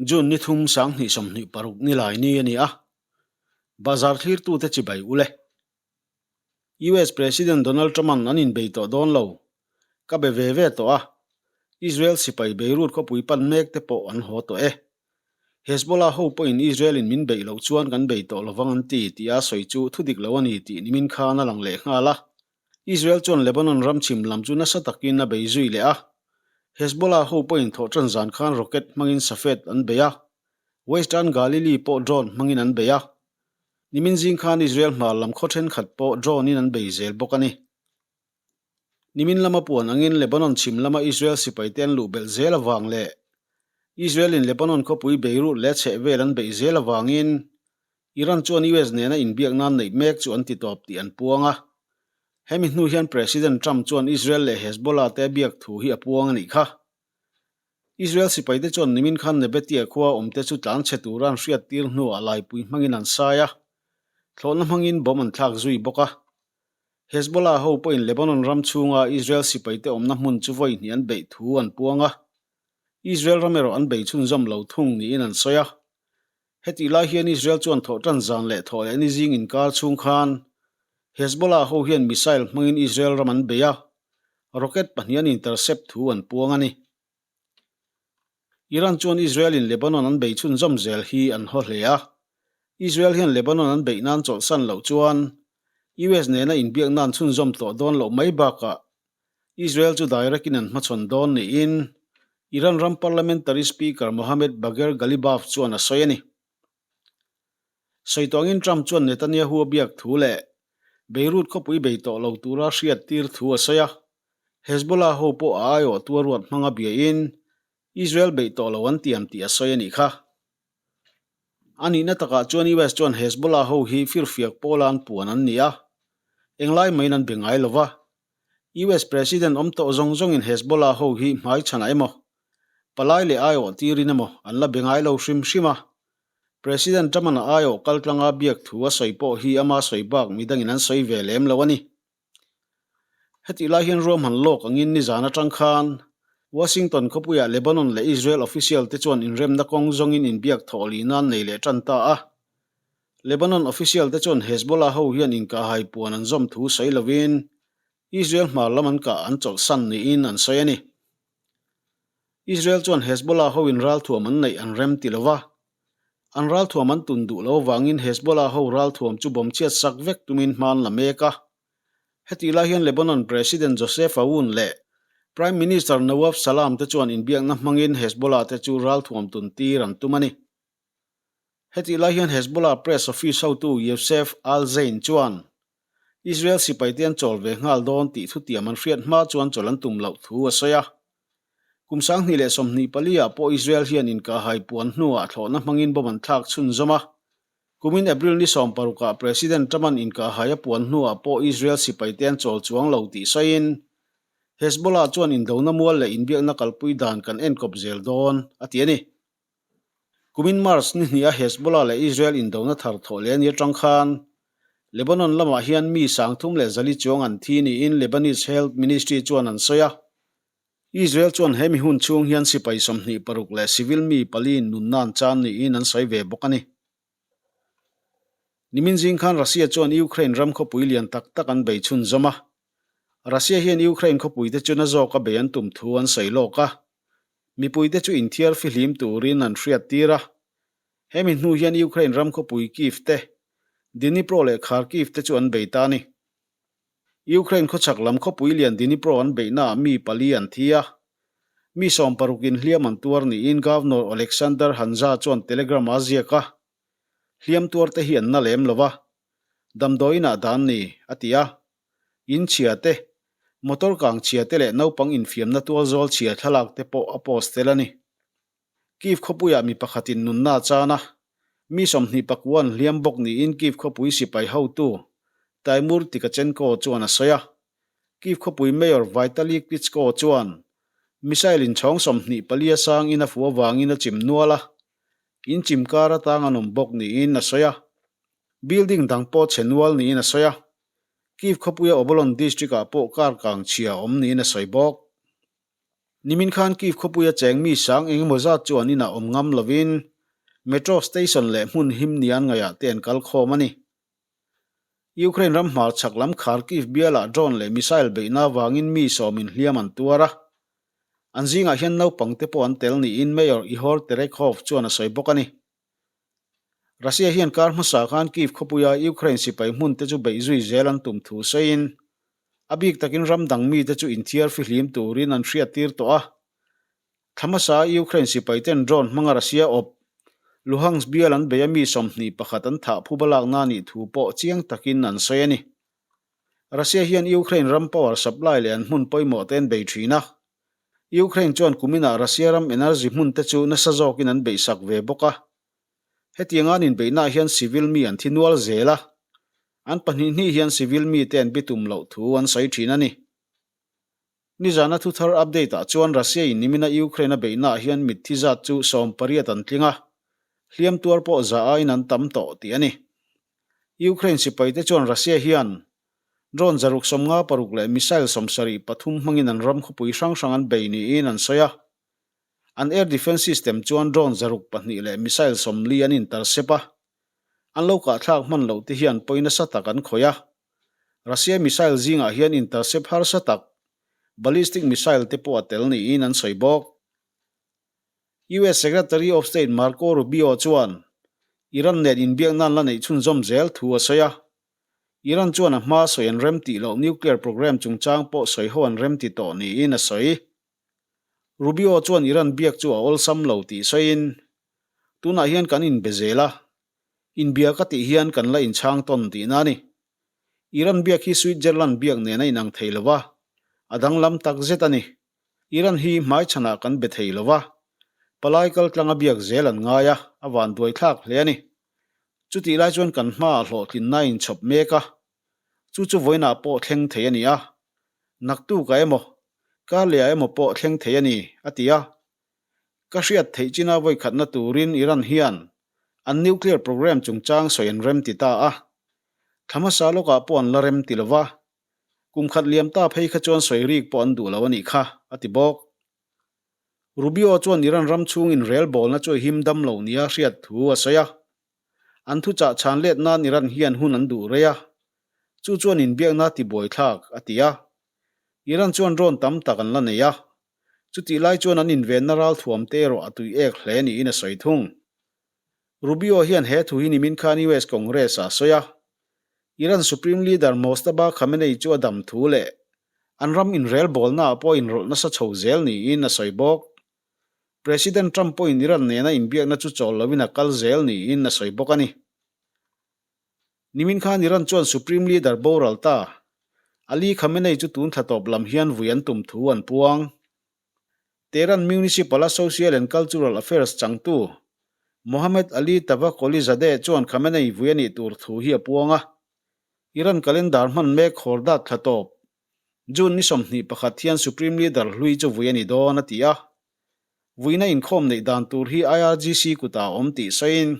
June ni thum 2026 nilai ni a ni a, bazar thlirtute chibai u le. US President Donald Trump-a'n an inbei tawh dawn lo. Ka be ve ve tawh a, Israel sipai Beirut khawpui pan mek te pawh an haw tawh e. Hezbollah ho pawhin Israel-in min beih loh chuan kan bei tawh lovang an ti tih a sawi chu thu dik lo a ni tih nimin khan a lang leh nghal a. Israel chuan Lebanon ram chhim lam chu nasa takin a bei zui leh a. Hezbollah ho pawhin thawhṭan zan khan rocket hmangin Safed an bei a, Western Galilee pawh drone hmangin an bei a. Nimin zing khan Israel hmar lam khaw ṭhenkhat pawh drone-in an bei zel bawk a ni. Nimin lama puan angin Lebanon chhim lama Israel sipaite an luh belh zel avang leh Israel-in Lebanon khawpui Beirut leh chhehvel an beih zel avangin Iran chuan US nena inbiak nan neih mek chu an ti tawp tih an puang a. Hemi hnu hian President Trump chuan Israel leh Hezbollah te a biak thu hi a puang a nih kha. Israel sipaite chuan nimin khan Nebetia khua awmte chu tlan chhe tura an hriattir hnuah laipui hmangin an sai a, thlawhna hmangin bomb an thlak zui bawk a. Hezbollah ho pawhin Lebanon ram chhunga Israel sipaite awmna hmun chu vawi hnih an beih thu an puang a, Israel ram erawh an bei chhunzawm lo thung niin an sawi a. Hetih lai hian Israel chuan thawhtan zan leh thawh leh ni zing inkar chhung khan Hezbollah ho hian missile hmangin Israel ram an bei a, rocket pahnih an intercept thu an puang a ni. Iran chuan Israel-in Lebanon an bei chhunzawm zel hi an haw hle a, Israel hian Lebanon an beih nan chawlhsan loh chuan US nena inbiakna an chhunzawm tawh dawn loh mai bakah Israel chu direct-in an hmachhawn dawn niin Iran ram parliamentary speaker Mohammad Bagher Ghalibaf chuan a sawi a ni. Sawi tawngin Trump chuan Netanyahu a biak thu leh Beirut khawpui bei tawh lo tura hriat tir thu a sawi a, Hezbollah ho pawh a aiawhtu a ruat hmanga biain Israel beih tawh lo an tiam tih a sawi a nih kha. A nihna takah chuan US chuan Hezbollah ho hi firfiak pawla an puan an ni a, englai maiin an be ngai lo va. US President awm tawh zawng zawngin Hezbollah ho hi hmaichhanah emaw, palai leh aiawh tirin emaw an la be ngai lo hrim hrim a. President Trump-a'n a aiawh kaltlanga biak thu a sawi pawh hi ama sawi bak midangin an sawi ve lem lo a ni. Hetih lai hian ruahman lawk angin nizan atang khan Washington khawpuiah Lebanon leh Israel official te chuan inremna kawng zawngin inbiak thawh lihna an nei leh tan ta a. Lebanon official te chuan Hezbollah ho hian inkahhai puan an zawm thu sawi lovin Israel hmar lam an kah an chawlhsan niin an sawi a ni. Israel chuan Hezbollah hoin ralthuam an neih an rem ti lova, An ralthuam an tun duh lo avangin Hezbollah ho ralthuam chu bomb chhiat sak vek tumin hma an la mek a. Hetih lai hian Lebanon President Joseph Aoun leh Prime Minister Nawaf Salam te chuan inbiakna hmangin Hezbollah te chu ralthuam tun tir an tum a ni. Hetih lai hian Hezbollah Press Office hotu Youssef Al-Zein chuan Israel sipaite an chawl ve nghal dawn tih thutiam an hriat hma chuan chawl an tum loh thu a sawi a. Kum 2024 ah pawh Israel hian inkahhai puan hnuah thlawhna hmangin bomb an thlak chhunzawm a. Kumin April ni 16 ah President Trump-a'n inkahhai a puan hnuah pawh Israel sipaite an chawl chuang lo tih sawiin, Hezbollah chuan indona mual leh inbiakna kalpui dan kan enkawp zel dawn, a ti a ni. Kumin March ni hniha Hezbollah leh Israel indona thar thawh leh a ni atang khan Lebanon lamah hian mi 34 chuang an thi niin Lebanese Health Ministry chuan an sawi a. Israel chuan he mi hun chhung hian sipai 26 leh civil mi paliin nunna an chan niin an sawi ve bawk a ni. Nimin zing khan Russia chuan Ukraine ram khawpui lian tak tak an bei chhunzawm a. Russia hian Ukraine khawpuite chu na zawka bei an tum thu an sawi lawk a. Mipuite chu inthiar fihlim turin an hriat tir a. Hemi hnu hian Ukraine ram khawpui Kyiv te, Dnipro leh Kharkiv te chu an bei ta a ni. Ukraine khawchhak lam khawpui lian Dnipro an beihnaah mi pali an thi a. Mi sawmparukin hliam an tuar niin Governor Oleksandr Hanzha chuan Telegram-a ziak a. Hliam tuarte hi an na lem lo va, damdawiinah dan ni, a ti a. In chhia te, motor kang chhia te leh naupang infiamna tual zawl chhia thlalak te pawh a post tel a ni. Kyiv khawpuiah mi pakhatin nunna a chan a, mi 29 an hliam bawk niin Kyiv khawpui sipai hotu Tymur Tkachenko chuan a sawi a. Kyiv khawpui Mayor Vitali Klitschko chuan missile in chhawng 24 a sangin a fuh avangin a chim nual a, in chim kar atang an awm bawk niin a sawi a. Building dang pawh chhe nual niin a sawi a. Kyiv khawpuia Obolon district-ah pawh kar kang chhia a awm niin a sawi bawk. Nimin khan Kyiv khawpuia cheng mi sang eng emaw zat chu an inah awm ngam lovin metro station leh hmun him nia an ngaihah te an kal khawm a ni. Ukraine ram hmarchhak lam Kharkiv bialah drone leh missile beihna avangin mi sawmin hliam an tuar a. An zingah hian naupangte pawh an tel niin Mayor Ihor Terekhov chuan a sawi bawk a ni. Russia hian kar hmasa khan Kyiv khawpuia Ukraine sipai hmun te chu beih zui zel an tum thu sawiin, a bik takin ram dang mite chu inthiar fihlim turin an hriattir tawh a. Thla hmasa Ukraine sipai ten drone hmanga Russia awp Luhansk bial an beih a mi 21 an thah phuba lakna a nih thu pawh chiang takin an sawi a ni. Russia hian Ukraine ram power supply leh an hmun pawimawh te an bei thin a. Ukraine chuan kuminah Russia ram energy hmun te chu nasa zawkin an beihsak ve bawk a. Hetiang an inbeihnaah hian civil mi an thi nual zel a, an pahnih hnih hian civil mite an bitum loh thu an sawi thin a ni. Nizana thuthar update ah chuan Russia in nimina Ukraine a beihnaah hian mitthi zat chu 18 an tling a, hliam tuar pawh za aiin an tam tawh tih a ni. Ukraine sipaite chuan Russia hian Drone 656 leh missile 73 hmangin an ram khawpui hrang hrang an bei niin an sawi a. An air defence system chuan drone 202 leh missile 40 an intercept a. An lo kahthlak hman loh te hian pawi nasa tak an khawih a. Russia missile zingah hian intercept harsa tak, ballistic missile te pawh a tel niin an sawi bawk. US Secretary of State Marco Rubio chuan Iran nen inbiakna an la neih chhunzawm zel thu a sawi a. Iran chuan a hma sawi an rem tih loh nuclear program chungchang pawh sawi ho an rem ti tawh niin a sawi. Rubio chuan Iran biak chu a awlsam lo tih sawiin, Tunah hian kan inbe zel a, inbia ka tih hian kan la inchhang tawn tihna a ni. Iran biak hi Switzerland biak nen a inang thei lo va, a danglam tak zet a ni. Iran hi hmaichhanah kan be thei lo va, palai kaltlanga biak zel an ngai a, a vanduaithlak hle a ni. Chutih lai chuan kan hmaah hlawhtlinna a inchhawp mek a, chu chu vawiinah pawh thleng thei a ni a, naktukah emaw, karlehah emaw pawh thleng thei a ni, a ti a. Ka hriat theih china vawikhatna turin Iran hian an nuclear program chungchang sawi an rem ti ta a, thla hmasa lawkah pawh an la rem ti lo va, kum khat liam ta phei kha chuan sawi rik pawh an duh lo a nih kha, a ti bawk. Rubio chuan Iran ram chhungin rel bawlna chu a him dam lo nia hriat thu a sawi a. An thuchah chhan let nan Iran hian hun an duh rei a, chu chuan inbiakna tibuaithlak a ti a. Iran chuan drone tam tak an la nei a, chutih lai chuan an invenna ralthuam te erawh a tui ek hle niin a sawi thung. Rubio hian he thu hi nimin khan US Congress ah a sawi a, Iran Supreme Leader Mojtaba Khamenei chu a dam thu leh an ram inrelbawlnaah pawh inrawlh nasa chho zel niin a sawi bawk. President Trump pawhin Iran nena inbiakna chu chawl loin a kal zel niin a sawi bawk a ni. Nimin khan Iran chuan Supreme Leader boral ta Ali Khamenei chu tun thla tawp lam hian vui an tum thu an puang. Tehran Municipal-a Social and Cultural Affairs changtu Mohammad Ali Tavakolizadeh chuan Khamenei vui a nih tur thu hi a puang a. Iran calendar hman mek Khordad thla tawp, June ni 21 hian Supreme Leader hlui chu vui a ni dawn a ti a. Vuina inkhawm neih dan tur hi IRGC kutah a awm tih sawiin,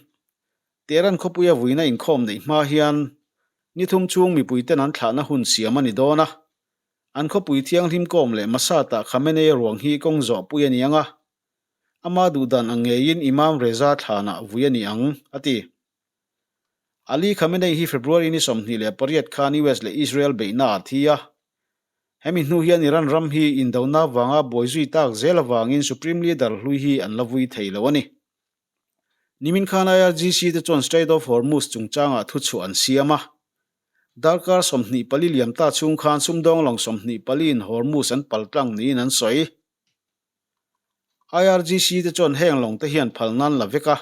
Tehran khawpuia vuina inkhawm neih hma hian ni thum chhung mipuiten an thlahna hun siam a ni dawn a. An khawpui thianghlim kawm leh Masat-ah Khamenei ruang hi kawng zawhpui a ni ang a, ama duhdan ang ngeiin Imam Reza thlanah vui a ni ang, a ti. Ali Khamenei hi February ni 28 khan US leh Israel beihna a thi a. Hemi hnu hian Iran ram hi indona vanga buai zui tak zel avangin Supreme Leader hlui hi an la vui thei lo a ni. Nimin khan IRGC te chuan Strait of Hormuz chungchangah thuchhuah an siam a. Darkar 24 liam ta chhung khan sumdawng lawng 24 in Hormuz an pal tlang niin an sawi. IRGC te chuan heng lawng te hian phal nan la vek a.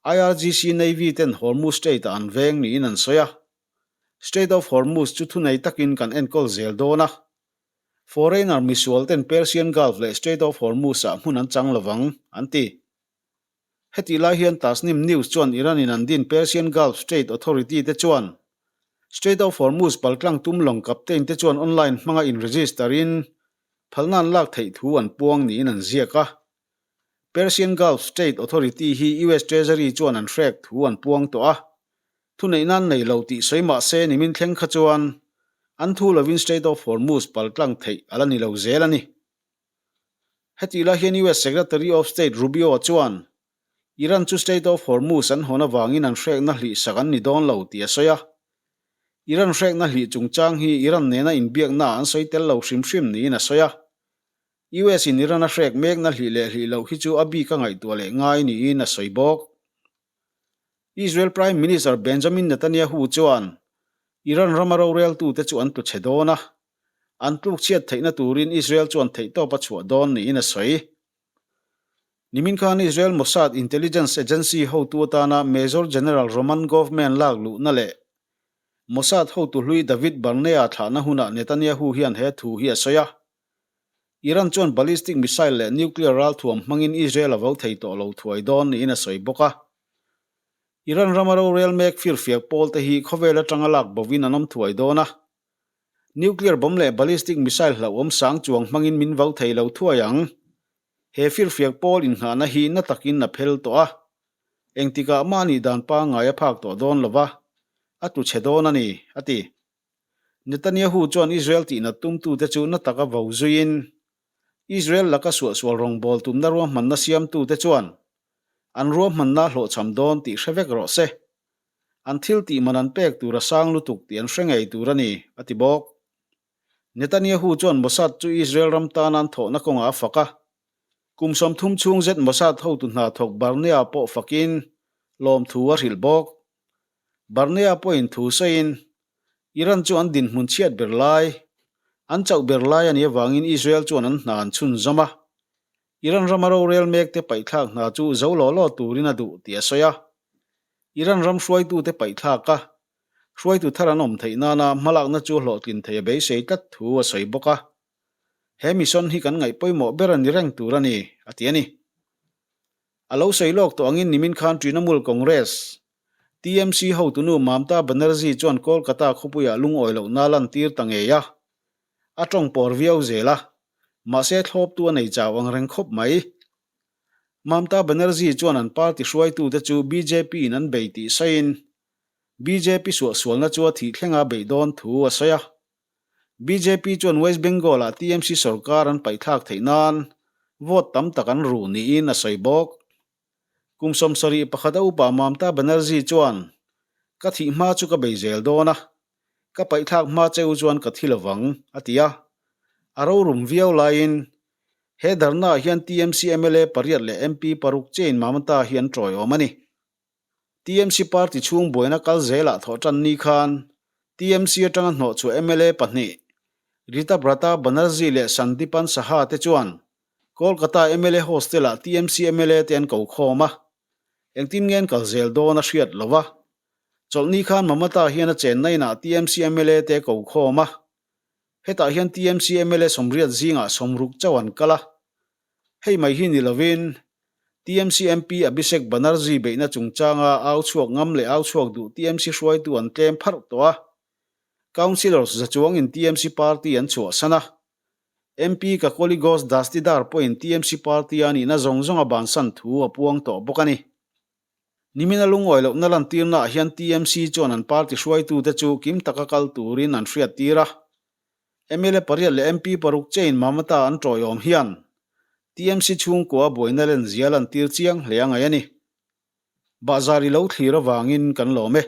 IRGC Navy ten Hormuz Strait-ah an veng niin an sawi a. Strait of Hormuz chu thunei takin kan enkawl zel dawn a. Foreigner misual ten Persian Gulf leh Strait of Hormuz-ah hmun an chang lovang, an ti. Hetih lai hian Tasnim News chuan Iran-in an din Persian Gulf Strait Authority te chuan Strait of Hormuz paltlang tum lawng captain te chuan online hmanga in-register in phalna an lak theih thu an puang niin an ziak a. Persian Gulf Strait Authority hi US Treasury chuan an hrek thu an puang tawh a. Thuneihna an nei lo tih sawi mah se nimin thleng kha chuan an thu lovin Strait of Hormuz paltlang theih a la ni lo zel a ni. Hetih lai hian US Secretary of State Rubio chuan Iran chu Strait of Hormuz an hawn avangin an hrekna hlih sak an ni dawn lo tih a sawi a. Iran hrekna hlih chungchang hi Iran nena inbiakna ah an sawi tel lo hrim hrim niin a sawi a. US in Iran a hrek mekna hlih leh hlih loh hi chu a bik a ngaihtuah leh ngai niin a sawi bawk. Israel Prime Minister Benjamin Netanyahu chuan Iran rama roreltute chu an tlu chhe dawn a, an tluk chhiat theihna turin Israel chuan theihtawp a chhuah dawn niin a sawi. Nimin khan Israel Mossad intelligence agency hotu atana Major General Roman Govman lak luhna leh Mossad hotu hlui David Barnea thlahna hunah Netanyahu hian he thu hi a sawi a. Iran chuan ballistic missile leh nuclear ralthuam hmangin Israel a vo thei tawh lo thuai dawn niin a sawi bawk a. Iran rama rorel mek firfiak pawl te hi khawvel atanga lak bovin an awm thuai dawn a. Nuclear bomb leh ballistic missile hlauhawm sang chuang hmangin min vo thei lo thuai ang. He firfiak pawl inngahna hi na takin a phel tawh a. Engtikah mah nih dan pangngai a phak tawh dawn lo va, a tlu chhe dawn a ni, a ti. Netanyahu chuan Israel tihnat tumtute chu na taka vo zuiin, Israel laka suahsual rawngbâwl tumna ruahmanna siamtute chuan an ruahmanna a hlawhchham dawn tih hre vek rawh se. An thil tih man an pek tur a sang lutuk tih an hre ngei tur a ni, a ti bawk. Netanyahu chuan Mossad chu Israel ram tana an thawhna kawngah a fak a. Kum 30 chhung zet Mossad hotu hna thawk Barnea pawh fakin lawmthu a hrilh bawk. Barnea pawhin thu sawiin, Iran chu an dinhmun chhiat ber lai, an chauh ber lai a nih avangin Israel chuan an hna an chhunzawm a. Iran rama rorel mekte paihthlak hna chu zo law law turin a duh tih a sawi a. Iran ram hruaitute paihthlak a, hruaitu thar an awm theih nana hmalakna chu hlawhtlin thei a beisei tlat thu a sawi bawk a. He mission hi kan ngaih pawimawh ber a ni reng tur a ni, a ti a ni. A lo sawi lawk tawh angin nimin khan Trinamool Congress, TMC, hotunu Mamta Banerjee chuan Kolkata khawpuiah lungawi lohna a lantir ta ngei a. A tawng pawr viau zel a, mahse thlawptu a nei chau ang reng khawp mai. Mamta Banerjee chuan an party hruaitute chu BJP-in an bei tih sawiin, BJP suahsualna chu a thih thlenga beih dawn thu a sawi a. Bjp chuan West Bengal-ah TMC sorkar an paihthlak theih nan vote tam tak an ru niin a sawi bawk. Kum 71 a upa Mamta Banerjee chuan, Ka thih hma chu ka bei zel dawn a, ka paihthlak hma cheu chuan ka thi lovang, a ti a. A rorum viau laiin he dharna-ah hian TMC mla pariat leh MP paruk chiahin Mamata hi an tawiawm a ni. TMC party chhung buaina kal zelah thawh tan ni khan TMC atanga hnawhchhuah mla pahnih Ritabrata Banerjee leh Sandipan Saha te chuan Kolkata mla hostel-ah TMC mla te an ko khawm a, engtin nge an kal zel dawn a hriat lo a. Chawlhni khan Mamata hian a chenna inah TMC mla te a ko khawm a, hetah hian TMC mla sawmriat zingah sawmruk chauh an kal a, Hei mai hi ni lovin, TMC MP Abhishek Banerjee beihna chungchanga au chhuak ngam leh au chhuak duh TMC hruaitu an tlem pharh tawh a. Councillors za chuangin TMC party an chhuahsan a. MP Kakoli Ghosh Dastidar pawhin TMC party a nihna zawng zawng a bansan thu a puang tawh bawk a ni. Nimina lungawi lohna lantirnaah hian TMC chuan an party hruaitute chu kim taka kal turin an hriattir a. Mla pariat leh MP paruk chain Mamata an tawiawm hian TMC chhungkua buaina len zia lantir chiang hle a ngaih a ni. Bahzar i lo thlir avangin kan lawm e.